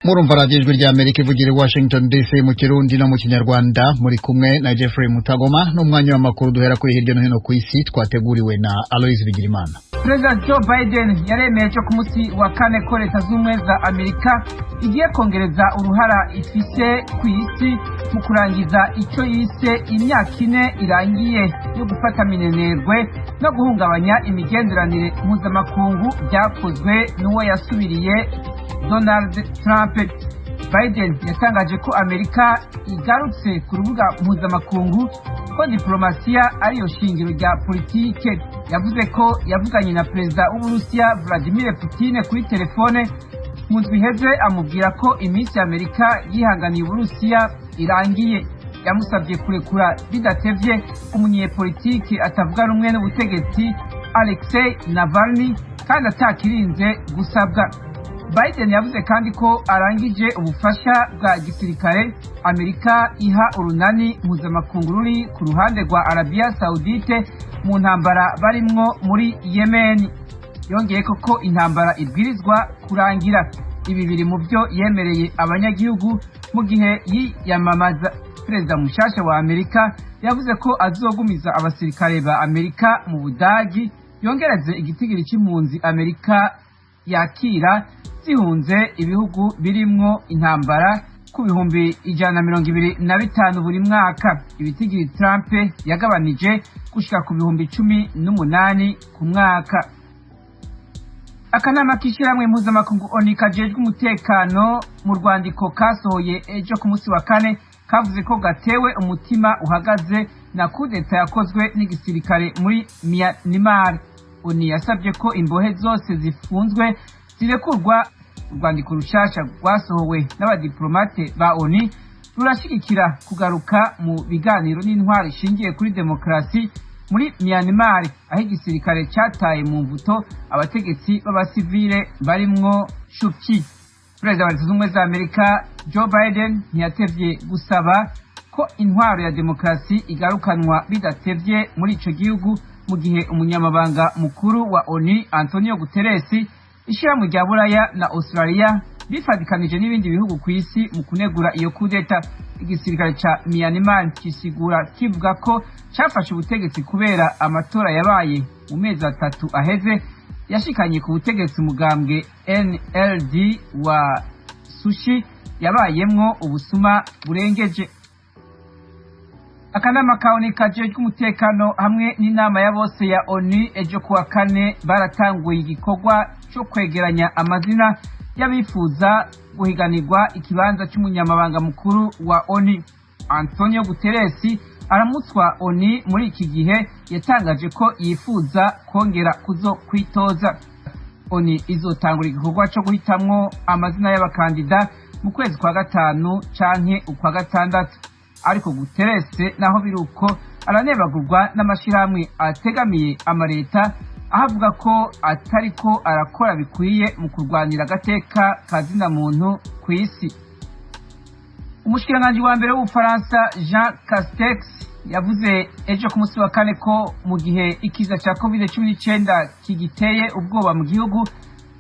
Murumva radiyo Ijwi rya Amerika ivugira i Washington DC mu Kirundi no mu Kinyarwanda. Muri kumwe na Jeffrey Mutagoma n'umwanya w'amakuru duhera kuri hirya no hino ku isi twateguriwe na Aloys Bigirimana. Perezida Joe Biden yaremeye cyo ku munsi wa kane ko Leta z'Ubumwe za Amerika igiye kongereza uruhara ifise ku isi mu kurangiza icyo yise imyaka 4 irangiye yo gufata minenerwe no guhungabanya imigenderanire mpuzamakungu byakozwe n'uwo yasubiriye, Donald Trump. Biden yatangaje ko Amerika igarutse ku rubuga mpuzamakungu, ko diplomasiya ariyo shingiro rya politike. Yavuze ko yavuganye na perezida w'Uburusiya Vladimir Putin kuri telefone mu ndwi iheze, amubwira ko iminsi Amerika yihanganiye Uburusiya irangiye. Yamusabye kurekura bidatevye umunyepolitiki atavuga rumwe n'ubutegetsi Alexei Navalny kandi atakirinze gusabwa. Biden yavuze kandi ko arangije ubufasha bwa gisirikare Amerika iha urunani mpuzamakungu ruri ku ruhande rwa Arabia Saudite mu ntambara barimwo muri Yemen. Yongeye ko intambara ibwirizwa kurangira. Ibi biri mu byo yemereye abanyagihugu mu gihe yiyamamaza. Perezida mushasha wa Amerika yavuze ko azogumiza abasirikare ba Amerika mu Budagi, yongereze igitigiri c'impunzi Amerika yakira zihunze ibihugu birimwo intambara ku 125,000 buri mwaka, ibitigiri Trump yagabanije gushika ku 18,000 ku mwaka. Akanama k'ishyirahamwe mpuzamakungu ONU kajejwe umutekano, mu rwandiko kasohoye ejo ku munsi wa kane, kavuze ko gatewe umutima uhagaze na kudeta yakozwe n'igisirikare muri Myanmar. ONU yasabye ko imbohe zose zifunzwe zirekurwa. Urwandiko rushasha rwasohowe n'abadiplomate ba ONU rurashigikira kugaruka mu biganiro n'intwaro ishingiye kuri demokarasi muri Myanmar, aho igisirikare cyataye mu mvuto abategetsi b'abasivile barimwo Suu Kyi. Perezida wa Leta z'Ubumwe za Amerika Joe Biden ntiyatevye gusaba ko intwaro ya demokarasi igarukanwa bidatevye muri ico gihugu, mu gihe umunyamabanga mukuru wa ONU Antonio Guterres, ishyirahamwe rya Buraya na Australia bifatikanije n'ibindi bihugu ku isi mu kunegura iyo kudeta. Igisirikare ca Myanmar kisigura kivuga ko cafashe ubutegetsi kubera amatora yabaye mu mezi 3 aheze yashikanye ku butegetsi umugambwe NLD wa Suu Kyi yabayemwo ubusuma burengeje. Akanama ka ONU kajejwe umutekano hamwe n'inama ya bose ya ONU ejo kuwa kane baratanguye igikorwa cyo kwegeranya amazina y'abifuza guhiganirwa ikibanza cy'umunyamabanga mukuru wa ONU. Antonio Guterres aramutswa ONU muri iki gihe yatangaje ko yifuza kongera kuzo kwitoza. ONU izotangura igikorwa cyo guhitamwo amazina y'abakandida mu kwezi kwa gatanu canke ukwa gatandatu. Ariko Guterres, naho biri uko, aranebagurwa n'amashirahamwe ategamiye amareta, aho avuga ko atariko arakora bikwiye mu kurwanira agateka ka zina muntu ku isi. Umushikiranganji wa mbere w'Ubufaransa Jean Castex yavuze ejo ku munsi wa kane ko mu gihe ikiza ca COVID-19 kigiteye ubwoba mu gihugu,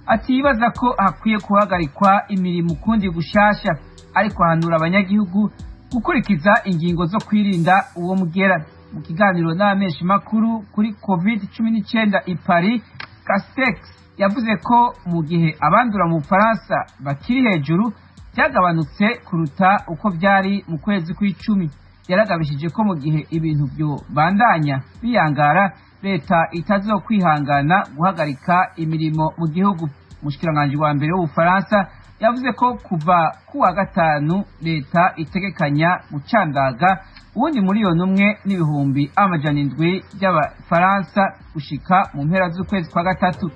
atibaza ko hakwiye guhagarikwa imirimo ukundi gushasha, ariko ahanura abanyagihugu gukurikiza ingingo zo kwirinda uwo mugera. Mu kiganiro n'abamenyesha makuru kuri COVID-19 i Paris, Castex yavuze ko mu gihe abandura mu Bufaransa bakiri hejuru, byagabanutse kuruta uko byari mu kwezi kw'icumi. Yaragabishije ko mu gihe ibintu byo bandanya biyangara, leta itazokwihangana guhagarika imirimo mu gihugu. Umushikiranganji wa mbere w'Ubufaransa yavuze ko kuva kuwa gatanu leta itegekanya gucandaga uwundi 1,700,000 by'Abafaransa gushika mu mpera z'ukwezi kwa gatatu.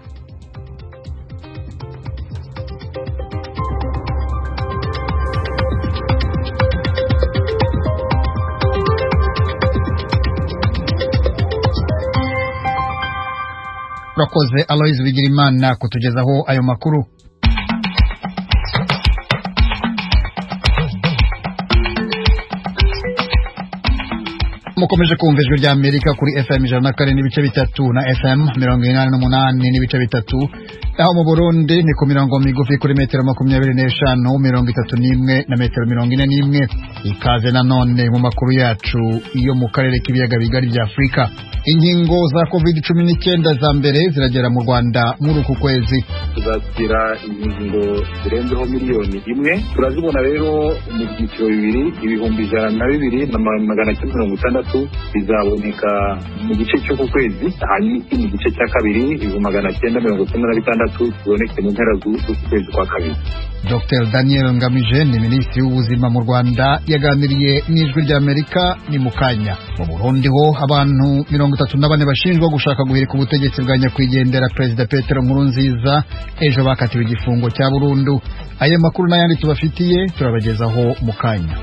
Urakoze Aloys Bigirimana kutugezaho ayo makuru. Mukomeje kumva Ijwi rya Amerika kuri FM 104.3 na FM 88.3. Aho mu Burundi ni ku mirongo migufi kuri metero 25, 31 na metero 41. Ikaze nanone mu makuru yacu iyo mu karere k'ibiyaga bigari bya Afurika. Inkingo za COVID-19 za mbere ziragera mu Rwanda muri uku kwezi. Tuzakira inkingo zirenzeho 1 miliyoni. Turazibona rero mu byiciro bibiri: 102,960 bizaboneka mu gice cy'uku kwezi, hanyuma ikindi gice cya kabiri, 996, kiboneke mu mpera z'uku kwezi kwa kabiri. Dr Daniel Ngamije ni Minisitiri w'Ubuzima mu Rwanda, yaganiriye n'Ijwi ry'Amerika, ni mu kanya. Mu Burundi ho abantu 34 bashinjwa gushaka guhirika ubutegetsi bwa nyakwigendera Perezida Petero Nkurunziza ejo bakatiwe igifungo cya burundu. Ayo makuru n'ayandi tubafitiye turabagezaho mu kanya.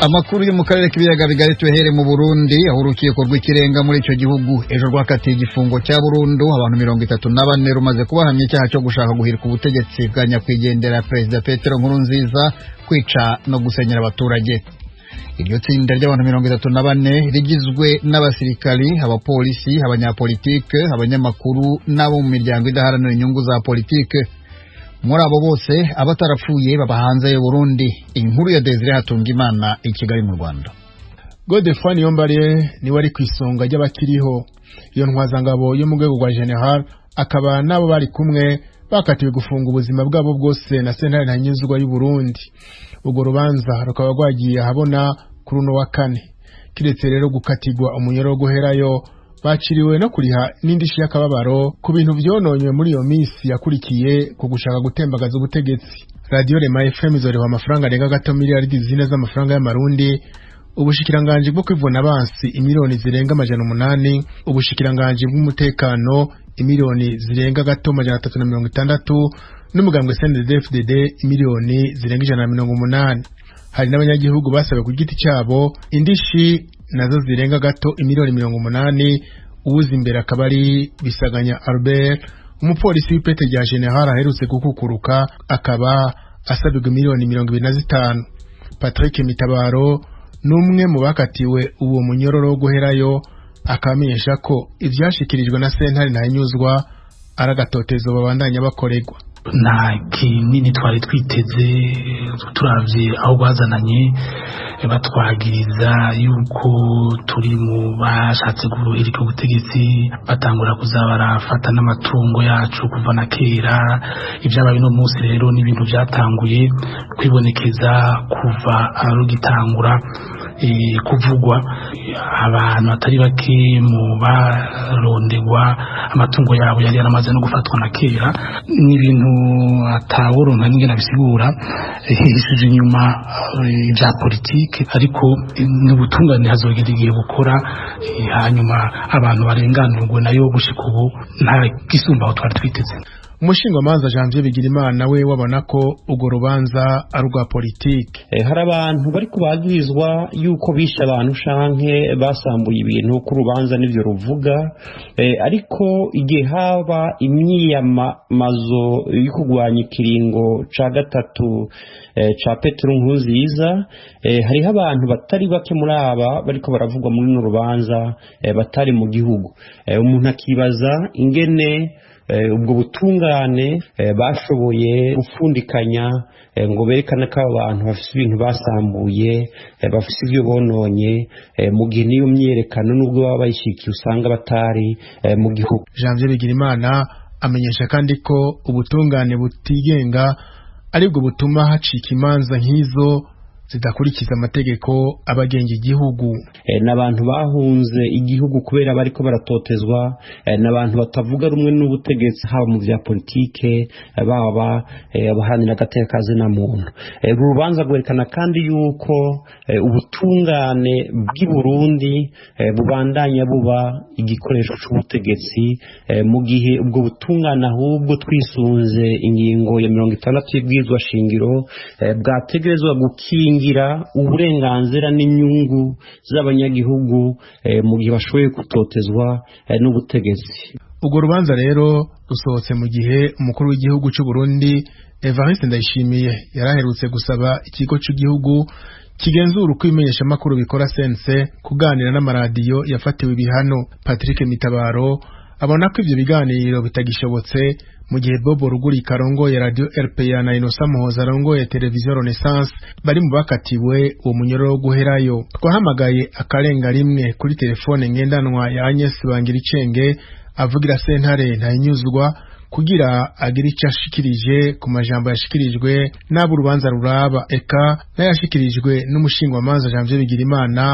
Amakuru yo mu karere k'ibiyaga bigari tuhere mu Burundi, aho urukiko rw'ikirenga muri icyo gihugu ejo rwakatiye igifungo cya burundu abantu 34 rumaze kubahamya icyaha cyo gushaka guhirika ubutegetsi bwa nyakwigendera Perezida Petero Nkurunziza, kwica no gusenyera abaturage. Iryo tsinda ry'abantu 34 rigizwe n'abasirikari, abapolisi, abanyapolitike, abanyamakuru n'abo mu miryango idaharanira inyungu za politike. Muri abo bose, abatarapfuye baba hanze y'u Burundi. Inkuru ya Desire Hatungimana i Kigali mu Rwanda. Godefroid Niyombare niwe ari ku isonga ry'abakiriho. Iyo ntwazangabo yo mu rwego rwa général akaba n'abo bari kumwe bakatiwe gufunga ubuzima bwabo bwose na sentare ntanyuzwa y'u Burundi. Urwo rubanza rukaba rwagiye ahabona kuri uno wa kane. Kiretse rero gukatirwa umunyoro wo guherayo, baciriwe no kuriha n'indishi y'akababaro ku bintu vyononywe muri iyo minsi yakurikiye ku gushaka gutembagaza ubutegetsi. Radiyo Rema FM izorihwa amafaranga arenga gato 4 miliyaridi z'amafaranga y'amarundi, ubushikiranganji bwo kwivuna abansi imiliyoni zirenga 800, ubushikiranganji bw'umutekano imiliyoni zirenga gato 360, n'umugambwe CNDD-FDD imiliyoni zirenga 180. Hari n'abanyagihugu basabe ku giti cyabo indishi nazo zirenga gato imiliyoni 80. Uwuza imbere akaba ari Bisaganya Albert, umupolisi w'ipete rya général aherutse gukukuruka, akaba asabirwa imiliyoni 25. Patrick Mitabaro n'umwe mu bakatiwe uwo munyororo wo guherayo, akamenyesha ko ivyashikirijwe na sentare ntahinyuzwa ari agatotezo babandanya bakorerwa. Nta kinini twari twiteze turavye aho bazananye batwagiriza yuko turi mu bashatse guhirika ubutegetsi, batangura kuza barafata n'amatungo yacu kuva na kera. Ibyabaye uno munsi rero ni ibintu byatanguye kwibonekeza kuva rugitangura kuvugwa. Abantu batari bake mu barondegwa, amatungo yabo yari yaramaze no gufatwa na kera. Ni ibintu ataworonka n'ingene abisigura, hishije inyuma ibya politike, ariko n'ubutungane hazogera igihe bukora, hanyuma abantu barenganurwe. Nayo gushika ubu nta gisumba aho twari twiteze. Umushingamanza Janvier Bigirimana we wabona ko urwo rubanza ari urwa politike. Hari abantu bari kubagirizwa yuko bishe abantu canke basambuye ibintu, ku rubanza n'ivyo ruvuga, ariko igihe haba imyiyamamazo yo kurwanya ikiringo ca gatatu ca Petero Nkurunziza, hariho abantu batari bake muri aba bariko baravugwa muri runo rubanza batari mu gihugu. Umuntu akibaza ingene ubwo butungane bashoboye gupfundikanya ngo berekane ko abo bantu bafise ibintu basambuye, bafise ibyo bononye, mu gihe n'iyo myiyerekano, nubwo baba bayishikiye, usanga batari mu gihugu. Janvier Bigirimana amenyesha kandi ko ubutungane butigenga aribwo butuma hacika imanza nk'izo zidakurikiza amategeko abagenga igihugu. N'abantu bahunze igihugu kubera bariko baratotezwa, n'abantu batavuga rumwe n'ubutegetsi, haba mu vya politike, baba abaharanira agateka na muntu. Uru rubanza rwerekana kandi yuko ubutungane bw'i Burundi bubandanya buba igikoresho c'ubutegetsi, mu gihe ubwo butungane ahubwo, twisunze ingingo ya 60 y'ibwirizwa shingiro, bwategerezwa gukingira uburenganzira n'inyungu z'abanyagihugu mu gihe bashoboye gutotezwa n'ubutegetsi. Urwo rubanza rero rusohotse mu gihe umukuru w'igihugu c'u Burundi Evariste Ndayishimiye yaraherutse gusaba ikigo c'igihugu kigenzura uko ibimenyeshamakuru bikora CNC kuganira n'amaradiyo yafatiwe ibihano. Patrick Mitabaro abona ko ivyo biganiro bitagishobotse mu gihe Bobo Rugurika arongoye radio RPA na Innocent Muhoza arongoye televiziyo Renaissance bari mu bakatiwe uwo munyororo wo guherayo. Twahamagaye akarenga rimwe kuri telefone ngendanwa ya Agnes Bangiricenge avugira sentare Ntahinyuzwa kugira agire ico ashikirije ku majambo yashikirijwe n'abo urubanza ruraba, eka n'ayashikirijwe n'umushingwamanza Janvier Bigirimana,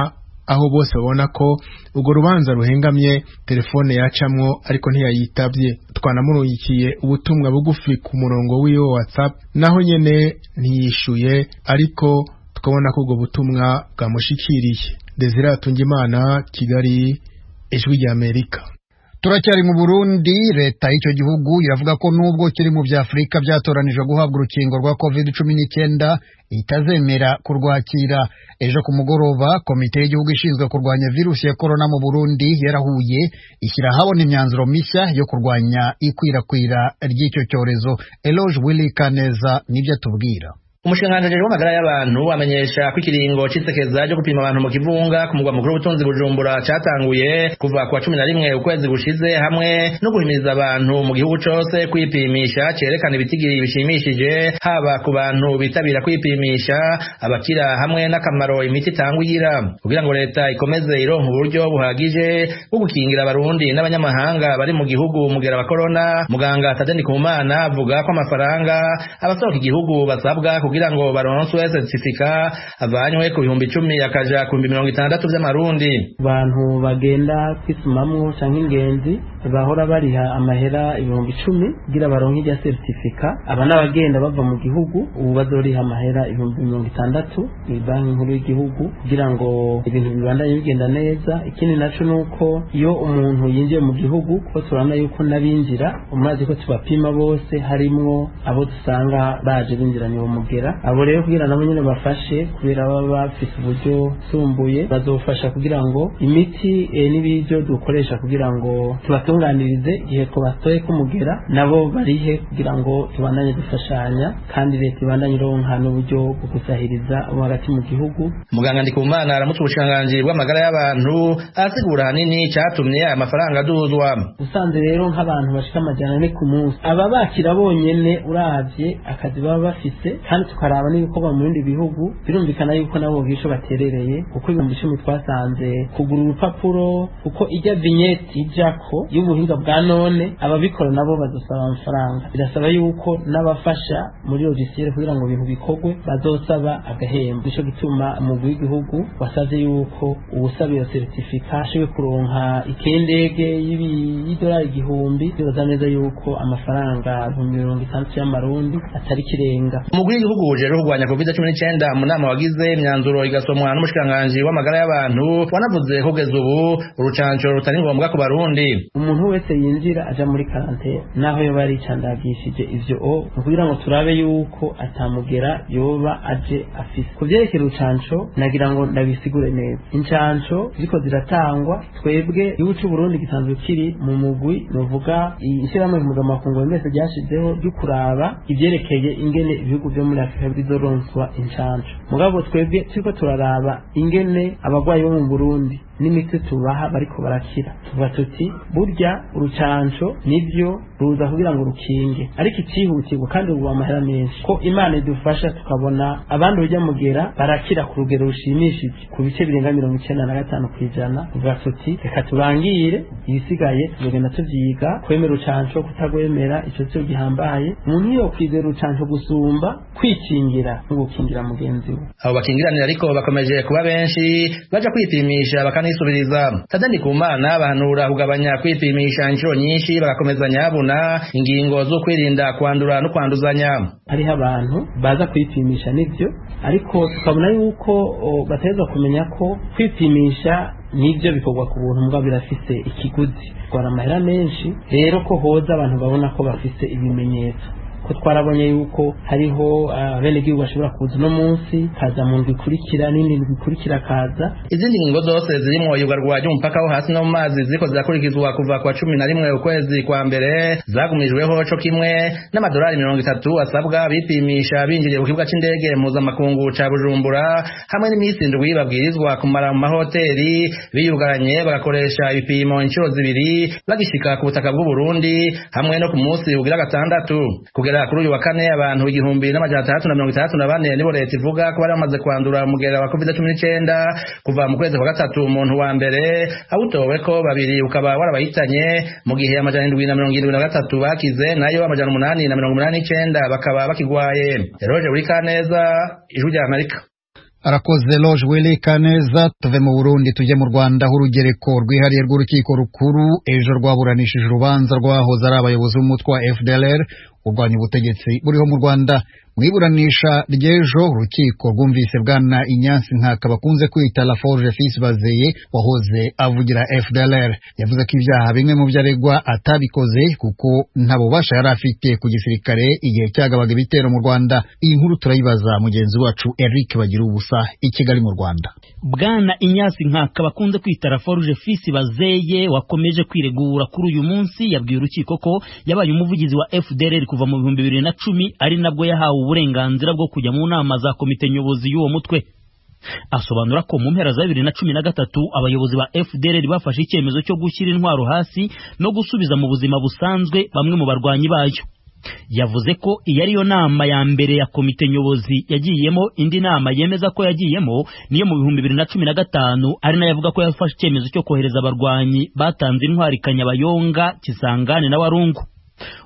aho bose babona ko urwo rubanza ruhengamye. Telefone yacamwo ariko ntiyayitavye. Twanamurungikiye ubutumwa bugufi ku murongo wiwe wa WhatsApp, naho nyene ntiyishuye, ariko tukabona ko ubwo butumwa bwamushikiriye. Desire Hatungimana, Kigali, Ijwi ry'Amerika. Turacyari mu Burundi. Leta y'icyo gihugu iravuga ko nubwo kiri mu bya Afurika byatoranijwe guhabwa urukingo rwa COVID-19, itazemera kurwakira. Ejo ku mugoroba, komite y'igihugu ishinzwe kurwanya virusi ya korona mu Burundi yarahuye, ishyira ahabona imyanzuro mishya yo kurwanya ikwirakwira ry'icyo cyorezo. Eloge Willy Kaneza nibyo atubwira. Umushikiranganji w'amagara y'abantu amenyesha ko ikiringo c'isekeza ryo gupima abantu mu kivunga ku mugwa mukuru w'ubutunzi Bujumbura catanguye kuva ku wa 11 ukwezi gushize, hamwe no guhimiriza abantu mu gihugu cose kwipimisha, cerekana ibitigiri bishimishije haba ku bantu bitabira kwipimisha, abakira hamwe n'akamaro imiti itangwa igira. Kugira ngo leta ikomeze ironka uburyo buhagije bwo gukingira abarundi n'abanyamahanga bari mu gihugu umugera wa corona, muganga Tade Ndikumana avuga ko amafaranga abasohoka igihugu basabwa kugira ngo baronswe certificat avanywe ku 10,000 akaja ku 60,000 vy'amarundi. Abantu bagenda kwisumamwo canke ingenzi bahora bariha amahera 10,000 kugira baronke irya certificat. Aba n'abagenda bava mu gihugu, ubu bazoriha amahera 60,000 mu banki nkuru y'igihugu kugira ngo ibintu bibandanye bigenda neza. Ikindi naco nuko iyo umuntu yinjiye mu gihugu, ko turabona yuko n'abinjira umazi ko tubapima bose, harimwo abo dusanga baje binjiranye uwo mugera. Abo rero kugira nabo nyene bafashe, kubera baba bafise uburyo sumbuye, bazofasha kugira ngo imiti n'ibiryo dukoresha kugira ngo tubatunganirize igihe twabatoye kumugera, nabo barihe kugira ngo tubandanye dufashanya, kandi leta ibandanye ironka n'uburyo bwo gusahiriza abo hagati mu gihugu. Muganga Ndikumana aramutse ubushikiranganji bw'amagara y'abantu, asigura ahanini icatumye aya mafaranga aduzwa. Usanze rero nk'abantu bashika 400 ku munsi, aba bakira bonyene, uravye akazi baba bafise kandi tukaraba n'ibikorwa mu bindi bihugu, birumvikana yuko nabo bwisho baterereye, kuko 10,000 twasanze kugura urupapuro, kuko ijya vignette ijako y'ubuhinga bwa none, ababikora nabo bazosaba amafaranga. Birasaba yuko n'abafasha muri logiciel kugira ngo ibintu bikorwe bazosaba agahembo. Nico gituma umugwi w'igihugu wasavye yuko uwusaba iyo certificat ashoboye kuronka ikendege y'idolari 1,000. Bibaza neza yuko amafaranga 60,000 y'amarundi atari kirenga. Umugwi w'igihugu ujejwe kurwanya COVID-19 mu nama wagize, imyanzuro igasomwa n'umushikiranganji w'amagara y'abantu, wanavuze ko kugeza ubu urucanco rutari ngombwa ku barundi. Umuntu wese yinjira aja muri karantene naho yoba yaricandagishije, ivyo o ni ukugira ngo turabe yuko atamugera yoba aje afise. Ku vyerekeye urucanco, nagira ngo ndabisigure neza. Incanco ziriko ziratangwa, twebwe igihugu c'u Burundi gisanzwe kiri mu mugwi, novuga ishirahamwe mpuzamakungu OMS ryashizeho ryo kuraba ivyerekeye ingene ibihugu vyo muri Afurika bizoronswa incanco. Mugabo twebwe turiko turaraba ingene abagwayi bo mu Burundi n'imiti tubaha bariko barakira, tuva tuti burya urucanco nivyo ruza kugira ngo rukinge, ariko icihutirwa kandi ruba amahera menshi, ko Imana idufasha tukabona abandi urya mugera barakira ku rugero rushimishije ku bice birenga 95%, tuvuga tuti reka turangire, ibisigaye tuzogenda tuvyiga. Kwemera urucanco, kutagwemera, ico cyo gihambaye. Umuntu yokwizera urucanco gusumba kwikingira no gukingira mugenzi we. Abo bakingiranira ariko bakomeje kuba benshi baja kwipimisha bakanisubiriza. Tade Ndikumana bahanura kugabanya kwipimisha inshuro nyinshi, bagakomeza nyabuna ingingo zo kwirinda kwandura no kwanduzanya. Hariho abantu baza kwipimisha nivyo, ariko tukabona yuko bategerezwa kumenya ko kwipimisha nivyo bikorwa ku buntu, mbwa birafise ikiguzi, twara amahera menshi. Rero ko hoza abantu babona ko bafise ibimenyetso, Ko twarabonye yuko hariho abenegihugu bashobora kuza uno munsi, kaza mu ndwi ikurikira n'indi ndwi ikurikira kaza. Izindi ngingo zose zirimwo iyugarwa ry'umupaka wo hasi no mu mazi ziriko zirakurikizwa kuva kwa 11 ukwezi kwa mbere zagumijweho, co kimwe n'amadolari 30 asabwa bipimisha binjiriye ku kibuga c'indege mpuzamakungu ca Bujumbura, hamwe n'imisi 7 babwirizwa kumara mu mahoteli biyugaranye, bagakoresha ibipimo inshuro 2 bagishika ku butaka bw'u Burundi hamwe no ku munsi ugira gatandatu. Kugera kuri uyu wa kane, abantu 1664 nibo leta ivuga ko bari bamaze kwandura umugera wa COVID-19 kuva mu kwezi kwa gatatu. Umuntu wa mbere awutowe ko babiri ukaba warabahitanye, mu gihe 773 bakize, nayo 889 bakaba bakigwaye. Roger Burikaneza, Ijwi rya Amerika. Arakoze Loge Willy Kaneza. Tuve mu Burundi tujye mu Rwanda, aho urugereko rwihariye rw'urukiko rukuru ejo rwaburanishije urubanza rwahoze ari abayobozi b'umutwe wa FDLR urwanya ubutegetsi buriho mu Rwanda. Mu iburanisha ry'ejo, urukiko rwumvise bwana Inyansi Nkaka bakunze kwita Laforge Fils Bazeye wahoze avugira FDLR. Yavuze ko ibyaha bimwe mu byo aregwa atabikoze kuko nta bubasha yari afite ku gisirikare igihe cyagabaga ibitero mu Rwanda. Iyi nkuru turayibaza mugenzi wacu Eric Bagira Ubusa i Kigali mu Rwanda. Bwana Inyasi Nkaka bakunze kwita Laforge Fils Bazeye wakomeje kwiregura kuri uyu munsi yabwiye urukiko ko yabaye umuvugizi wa FDLR kuva mu 2010, ari nabwo yahawe uburenganzira bwo kujya mu nama za komite nyobozi y'uwo mutwe. Asobanura ko mu mpera za 2013 abayobozi ba FDLR bafashe icyemezo cyo gushyira intwaro hasi no gusubiza mu buzima busanzwe bamwe mu barwanyi bayo. Yavuze ko iyi ariyo nama ya mbere ya komite nyobozi yagiyemo. Indi nama yemeza ko yagiyemo niyo mu 2015, ari nayo avuga ko yafashe icyemezo cyo kohereza abarwanyi batanze intwari Kanyabayonga, Kisangani na Warungu.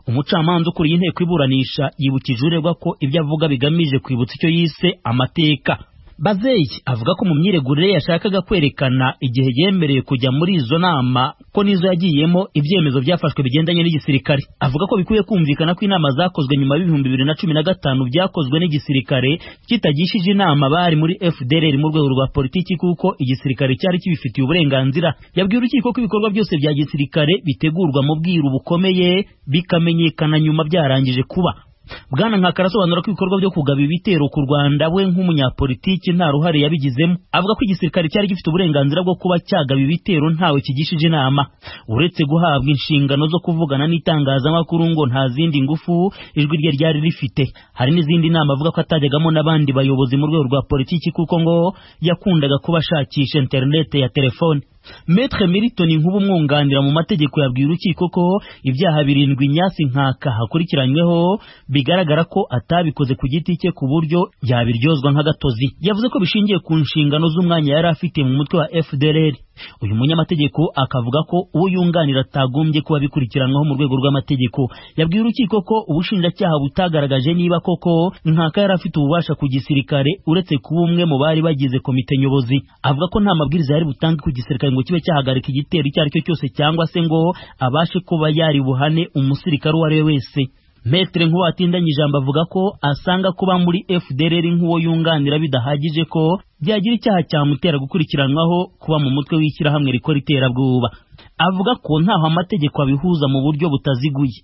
Umucamanza ukuriye inteko iburanisha yibukije uregwa ko ibyo avuga bigamije kwibutsa icyo yise amateka. Bazeye avuga ko mu myiregurire yashakaga kwerekana igihe yemereye kujya muri izo nama, ko n'izo yagiyemo ibyemezo byafashwe bigendanye n'igisirikare. Avuga ko bikwiye kumvikana ko inama zakozwe nyuma y'2015 byakozwe n'igisirikare kitagishije inama bari muri FDLR mu rwego rwa politiki, kuko igisirikare cyari kibifitiye uburenganzira. Yabwiye urukiko ko ibikorwa byose bya gisirikare bitegurwa mu bwiru bukomeye, bikamenyekana nyuma byarangije kuba. Bwana Nkaka arasobanura ko ibikorwa byo kugaba ibitero ku Rwanda we nk'umunyapolitiki nta ruhare yabigizemo. Avuga ko igisirikare cyari gifite uburenganzira bwo kuba cyagaba ibitero ntawe kigishije inama. Uretse guhabwa inshingano zo kuvugana n'itangazamakuru, ngo nta zindi ngufu ijwi rye ryari rifite. Hari n'izindi nama avuga ko atajyagamo n'abandi bayobozi mu rwego rwa politiki, kuko ngo yakundaga kuba ashakisha internet ya telefone. Maître Milton Nkuba umwunganira mu mategeko yabwiye urukiko ko ibyaha 7 Inyasi Nkaka hakurikiranyweho bigaragara ko atabikoze ku giti cye ku buryo yabiryozwa nk'agatozi. Yavuze ko bishingiye ku nshingano z'umwanya yari afite mu mutwe wa FDLR. Uyu munyamategeko akavuga ko uwo yunganira atagombye kuba bikurikiranwaho mu rwego rw'amategeko. Yabwiye urukiko ko ubushinjacyaha butagaragaje niba koko Nkaka yari afite ububasha ku gisirikare uretse kuba umwe mu bari bagize komite nyobozi. Avuga ko nta mabwiriza yari butange ku gisirikare ngo kibe cyahagarika igitero icyo ari cyo cyose, cyangwa se ngo abashe kuba yari buhane umusirikare uwo ari we wese. Maître Nkuba atindanye ijambo avuga ko asanga kuba muri FDLR nk'uwo yunganira bidahagije ko byagira icyaha cyamutera gukurikiranwaho kuba mu mutwe w'ishyirahamwe rikora iterabwoba. Avuga ko ntaho amategeko abihuza mu buryo butaziguye.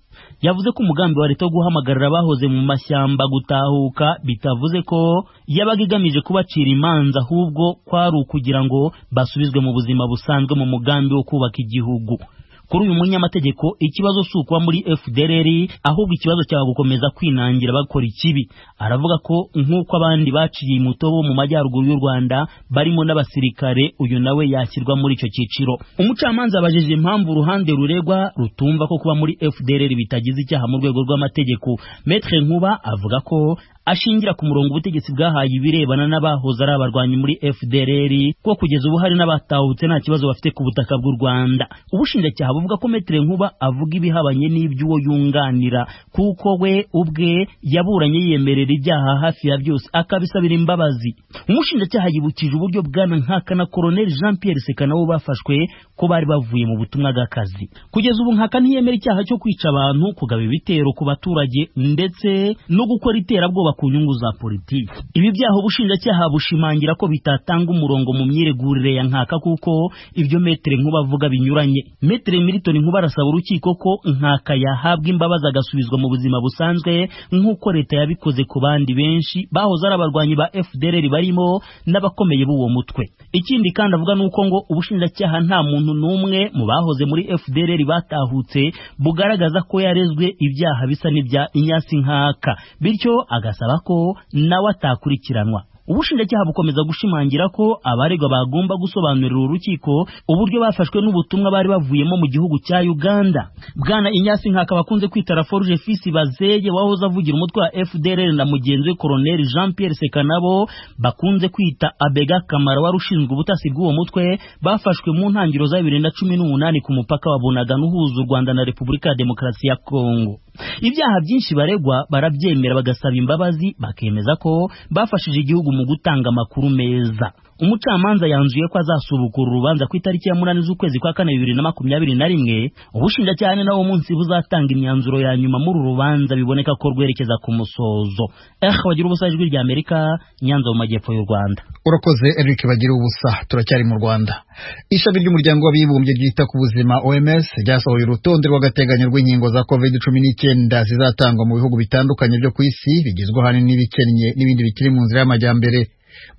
Yavuze ko umugambi wa leta wo guhamagarira abahoze mu mashyamba gutahuka bitavuze ko yabaga igamije kubacira imanza, ahubwo kwari ukugira ngo basubizwe mu buzima busanzwe mu mugambi wo kubaka igihugu. Kuri uyu munyamategeko, ikibazo si ukuba muri FDLR, ahubwo ikibazo cyaba gukomeza kwinangira bakora ikibi. Aravuga ko nk'uko abandi baciye imutobo mu majyaruguru y'u Rwanda barimo n'abasirikare, uyu nawe yashyirwa muri icyo cyiciro. Umucamanza abajije impamvu uruhande ruregwa rutumva ko kuba muri FDLR bitagize icyaha mu rwego rw'amategeko. Maître Nkuba avuga ko ashingira ku murongo ubutegetsi bwahaye ibirebana n'abahoze ari abarwanyi muri FDLR, ko kugeza ubu hari n'abatahutse nta kibazo bafite ku butaka bw'u Rwanda. Ubushinjacyaha buvuga ko Maître Nkuba avuga ibihabanye n'iby'uwo yunganira, kuko we ubwe yaburanye yiyemerera ibyaha hafi ya byose akabisabira imbabazi. Umushinjacyaha yibukije uburyo bwana Nkaka na Colonel Jean Pierre Seka nabo bafashwe ko bari bavuye mu butumwa bw'akazi. Kugeza ubu Nkaka ntiyemera icyaha cyo kwica abantu, kugaba ibitero ku baturage ndetse no gukora iterabwoba ku nyungu za politiki. Ibi byaha ubushinjacyaha bushimangira ko bitatanga umurongo mu myiregurire ya Nkaka kuko ibyo Maître Nkuba avuga binyuranye. Maître Milton Nkuba arasaba urukiko ko Nkaka yahabwa imbabazi agasubizwa mu buzima busanzwe nk'uko leta yabikoze ku bandi benshi bahoze ari abarwanyi ba FDLR barimo n'abakomeye b'uwo mutwe. Ikindi kandi avuga nuko ngo ubushinjacyaha nta muntu n'umwe mu bahoze muri FDLR batahutse bugaragaza ko yarezwe ibyaha bisa n'ibya Ignace Nkaka, bityo agasaba ko nawe atakurikiranwa. Ubushinjacyaha bukomeza gushimangira ko abaregwa bagomba gusobanurira urukiko uburyo bafashwe n'ubutumwa bari bavuyemo mu gihugu cya Uganda. Bwana Ignace Nkaka bakunze kwita Laforge Fils Bazeye wahoze avugira umutwe wa FDLR na mugenzi we Colonel Jean Pierre Sekanabo bakunze kwita Abega Kamara wari ushinzwe ubutasi bw'uwo mutwe, bafashwe mu ntangiriro za 2018 ku mupaka wa Bunagana uhuza u Rwanda na Repubulika ya Demokarasi ya Kongo. Ibyaha byinshi baregwa barabyemera bagasaba imbabazi, bakemeza ko bafashije igihugu mu gutanga amakuru meza. Umucamanza yanzuye ko azasubukura urubanza ku itariki ya 8 z'ukwezi kwa 4 2021. Ubushinjacyaha nawo munsi buzatanga imyanzuro ya nyuma muri uru rubanza biboneka ko rwerekeza ku musozo. Bagira ubusa, Ijwi rya Amerika, Nyanza mu majyepfo y'u Rwanda. Urakoze Eric Bagira ubusa. Turacyari mu Rwanda. Ishami ry'umuryango w'abibumbye ryita ku buzima OMS ryasohoye urutonde rw'agateganyo rw'inkingo za COVID-19 zizatangwa mu bihugu bitandukanye byo ku isi bigizwe ahanini n'ibikennye n'ibindi bikiri mu nzira y'amajyambere.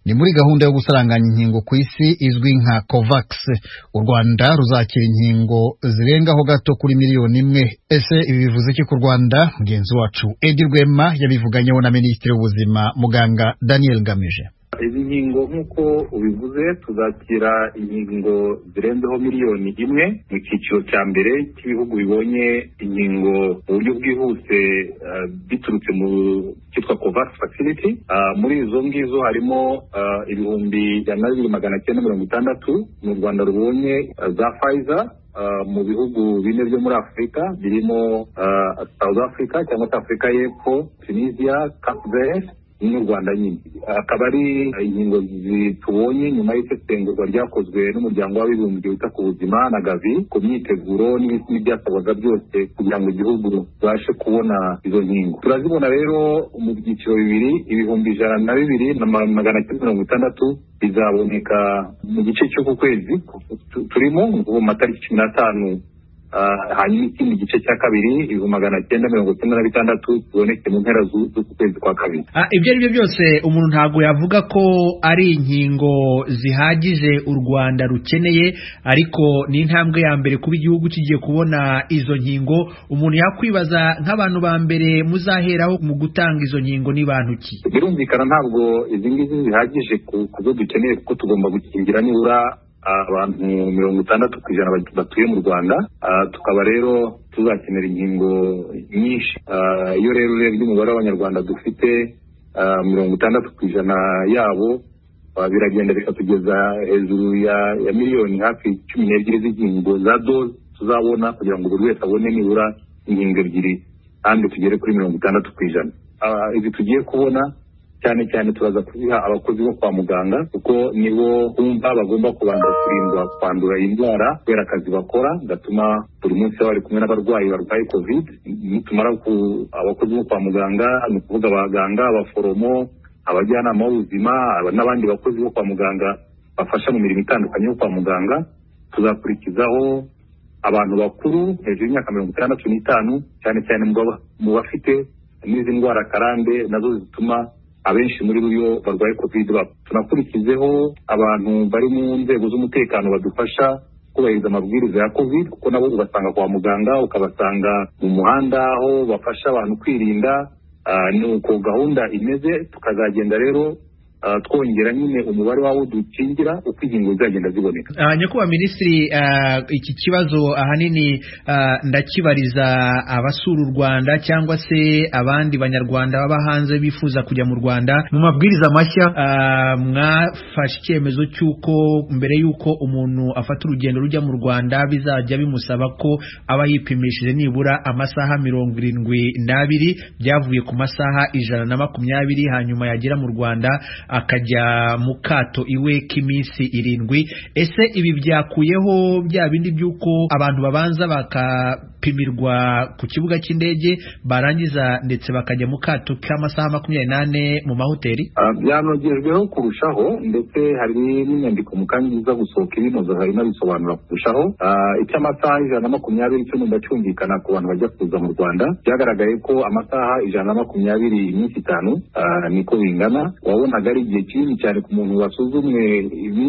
Ni muri gahunda yo gusaranganya inkingo ku isi izwi nka COVAX. U Rwanda ruzakira inkingo zirengaho gato kuri 1 miliyoni. Ese ibi bivuze iki ku Rwanda? Mugenzi wacu Edi Rwema yabivuganyeho na Minisitiri w'Ubuzima Muganga Daniel Ngamije. Izi nkingo nk'uko ubivuze, tuzakira inkingo zirenzeho 1 miliyoni mu cyiciro cya mbere cy'ibihugu bibonye inkingo mu buryo bwihuse biturutse mu cyitwa COVAX Facility. Muri izo ngizo harimo 102,960 mu Rwanda rubonye za Pfizer mu bihugu bine byo muri Afurika birimo South Africa cyangwa se Afurika y'Epfo, Tunisia, Cape Verde n'u Rwanda nyine. Akaba ari inkingo tubonye nyuma y'isesengurwa ryakozwe n'Umuryango w'Abibumbye wita ku Buzima na Gavi ku myiteguro n'ibyasabwaga byose kugira ngo igihugu kibashe kubona izo nkingo. Turazibona rero mu byiciro bibiri: 102,960 bizaboneka mu gice cy'uku kwezi turimo, mu matariki 15, hanyuma ikindi gice cya kabiri, 996,000, kiboneke mu mpera z'uku kwezi kwa kabiri. Ibyo ari byo byose, umuntu ntabwo yavuga ko ari inkingo zihagije u Rwanda rukeneye, ariko ni intambwe ya mbere kuba igihugu kigiye kubona izo nkingo. Umuntu yakwibaza nk'abantu ba mbere muzaheraho mu gutanga izo nkingo ni bantu ki? Birumvikana, ntabwo izi ngizi zihagije ku zo dukeneye, kuko tugomba gukingira nibura abantu 60% batuye mu Rwanda. Tukaba rero tuzakenera inkingo nyinshi. Iyo rero urebye umubare w'Abanyarwanda dufite, 60% yabo, biragenda bikatugeza hejuru ya miliyoni hafi 12 z'inkingo za doze tuzabona, kugira ngo buri wese abone nibura inkingo ebyiri kandi tugere kuri 60%. Izi tugiye kubona cyane cyane turaza kuziha abakozi bo kwa muganga, kuko nibo bumva bagomba kubanza kurindwa kwandura iyi ndwara kubera akazi bakora gatuma buri munsi baba bari kumwe n'abarwayi barwaye COVID. Nitumara ku abakozi bo kwa muganga, ni ukuvuga abaganga, abaforomo, abajyanama b'ubuzima n'abandi bakozi bo kwa muganga bafasha mu mirimo itandukanye yo kwa muganga, tuzakurikizaho abantu bakuru hejuru y'imyaka 65, cyane cyane mu bafite n'izi ndwara karande nazo zituma abenshi muri bo iyo barwaye COVID bapfa. Tunakurikizeho abantu bari mu nzego z'umutekano badufasha kubahiriza amabwiriza ya COVID, kuko nabo ubasanga kwa muganga, ukabasanga mu muhanda aho bafasha abantu kwirinda. Ni uko gahunda imeze. Tukazagenda rero twongera nyine umubare w'abo dukingira uko inkingo zizagenda ziboneka. Nyakubahwa Minisitiri, iki kibazo ahanini ndakibariza abasura u Rwanda cyangwa se abandi Banyarwanda baba hanze bifuza kujya mu Rwanda. Mu mabwiriza mashya mwafashe icyemezo cy'uko mbere y'uko umuntu afata urugendo rujya mu Rwanda bizajya bimusaba ko aba yipimishije nibura amasaha 72, byavuye ku masaha 120, hanyuma yagera mu Rwanda akajya mu kato iwe k'iminsi 7. Ese ibi byakuyeho bya bindi by'uko abantu babanza bakapimirwa ku kibuga cy'indege barangiza ndetse bakajya mu kato k'amasaha 24 mu mahoteli? Byanogejweho kurushaho, ndetse hari n'inyandiko mu kanya iza gusohoka ibinoza hari n'abisobanura kurushaho. Icy'amasaha 120 cyo numva cyumvikana ku bantu bajya kuza mu Rwanda. Byagaragaye ko amasaha 120 iminsi 5 niko bingana, wabonaga ari igihe kinini cyane ku muntu wasuzumwe.